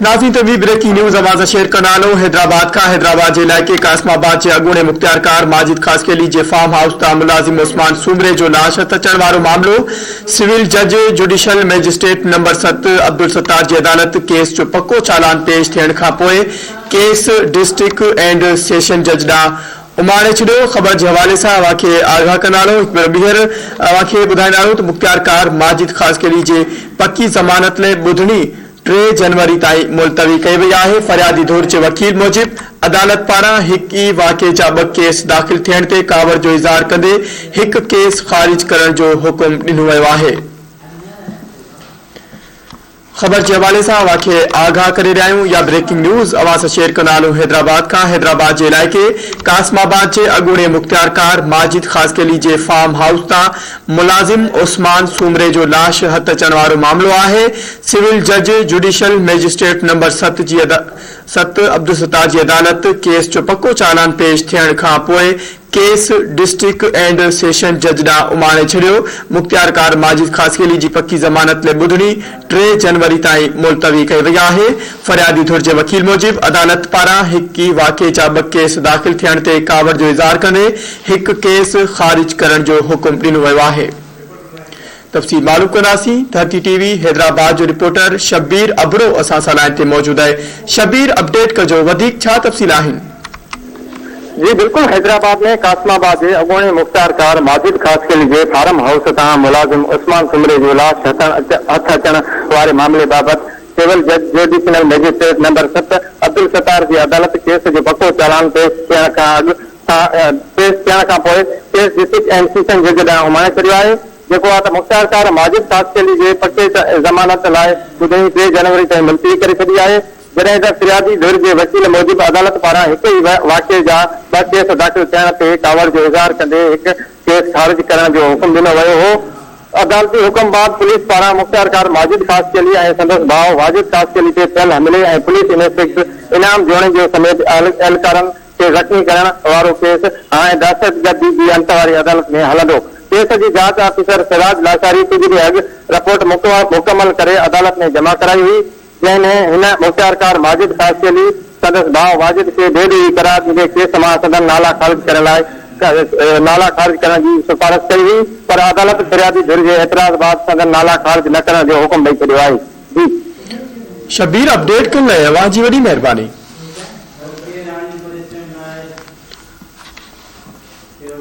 ناظرين ته ٻي بريڪنگ نيوز اوهان سان شيئر ڪندا هلون حيدرآباد کان حيدرآباد جي علائقي قاسم آباد جي اڳوڻي مختيارڪار ماجد خاصخيلي جي فارم هائوس تان ملازم عثمان سومري جو لاش هٿ اچڻ وارو معاملو سول جج جوڊيشل مئجسٽريٽ نمبر 7 عبدالستار جي عدالت ڪيس جو پڪو چالان پيش ٿيڻ کانپوء ڪيس ڊسٽرڪٽ اينڊ سيشن جج ڏانهن اماڻي ڇڏيو. خبر جي حوالي سان اوهان کي آگاهه ڪندا هلون. هڪ ڀيرو ٻيهر اوهان کي ٻڌائيندا هلون ته مختيارڪار ماجد خاصخيلي جي پڪي ضمانت لاء ٻڌڻي 3 جنوري تائين ملتوي ڪئي وئي آهي. فريادي ڌر جي وڪيل موجب عدالت پاران هڪ ئي واقعي جا ٻه ڪيس داخل ٿيڻ تي ڪاوڙ جو اظهار ڪندي هڪ ڪيس خارج ڪرڻ جو حڪم ڏنو ويو آهي. خبر جي حوالي سان اوهان کي آگاهه ڪري رهيا آهيون يا بريڪنگ نيوز اوهان سان شيئر ڪندا هلون حيدرآباد کان حيدرآباد جي علائقي قاسم آباد جي اڳوڻي مختيارڪار ماجد خاصخيلي جي فارم هائوس تان ملازم عثمان سومري جو لاش هٿ اچڻ وارو معاملو آهي سول جج جوڊيشل مئجسٽريٽ نمبر 7 جي 7 عبدالستار جي عدالت ڪيس جو پڪو چالان پيش ٿيڻ کان پوء ڪيس ڊسٽرڪٽ اينڊ سيشن جج ڏانهن اماڻي ڇڏيو. مختيارڪار ماجد خاصخيلي جي پڪي ضمانت لاء ٻڌڻي 3 جنوري تائين ملتوي ڪئي وئي آهي. فريادي ڌر جي وڪيل موجب عدالت پاران هڪ ئي واقعي جا ٻه ڪيس داخل ٿيڻ تي ڪاوڙ جو اظهار ڪندي هڪ ڪيس خارج ڪرڻ جو حڪم ڏنو ويو آهي. تفصيل معلوم ڪنداسين. ڌرتي ٽي وي حيدرآباد جو رپورٽر شبير ابڙو اسان سان لائين تي موجود آهي. شبير اپڊيٽ ڪجو وڌيڪ ڇا تفصيل آهن؟ جي بلڪل حيدرآباد ۾ قاسم آباد جي اڳوڻي مختيارڪار ماجد خاصخيلي جي فارم هائوس تان ملازم عثمان سومري جو لاش هٿ اچڻ واري معاملي بابت سول جج جوڊيشنل مئجسٽريٽ نمبر 7 عبدالستار جي عدالت ڪيس جو پڪو چالان پيش ٿيڻ کان اڳ پيش ٿيڻ کان پوء ڪيس ڊسٽرڪٽ اينڊ سيشن جج ڏانهن اماڻي ڇڏيو آهي جيڪو آهي ته مختيارڪار ماجد خاصخيلي جي پڪي ضمانت لاء ٻڌڻي 3 جنوري تائين ملتوي ڪري ڇڏي آهي جڏهن ته فريادي ڌر جي وڪيل موجب عدالت پاران هڪ ئي واقعي جا ٻه ڪيس داخل ٿيڻ تي ڪاوڙ جو اظهار ڪندي هڪ ڪيس خارج ڪرڻ جو حڪم ڏنو ويو هو. عدالتي حڪم بعد پوليس پاران مختيارڪار ماجد خاصخيلي ۽ سندس ڀاء واجد خاصخيلي تي ٿيل حملي ۽ پوليس انسپيڪٽر انعام جوڻيجو سميت اهلڪارن کي زخمي ڪرڻ وارو ڪيس هاڻي دهشتگردي جي انت واري عدالت ۾ هلندو. ڪيس جي جاچ آفيسر سراج لاشاري ڪجهه ڏينهن اڳ رپورٽ مڪمل ڪري عدالت ۾ جمع ڪرائي هئي. جنهن ۾ هن مختيارڪار ماجد خاصخيلي، سندس ڀاء واجد کي بي ڏوهي قرار ڏيندي ڪيس مان سندن نالا خارج ڪرڻ لاء نالا خارج ڪرڻ جي سفارش ڪئي هئي پر عدالت فريادي ڌر جي اعتراض بعد سندن نالا خارج نه ڪرڻ جو حڪم ڏئي ڇڏيو آهي. جي. شبير اپڊيٽ ڪرڻ لاء اوهان جي وڏي مهرباني.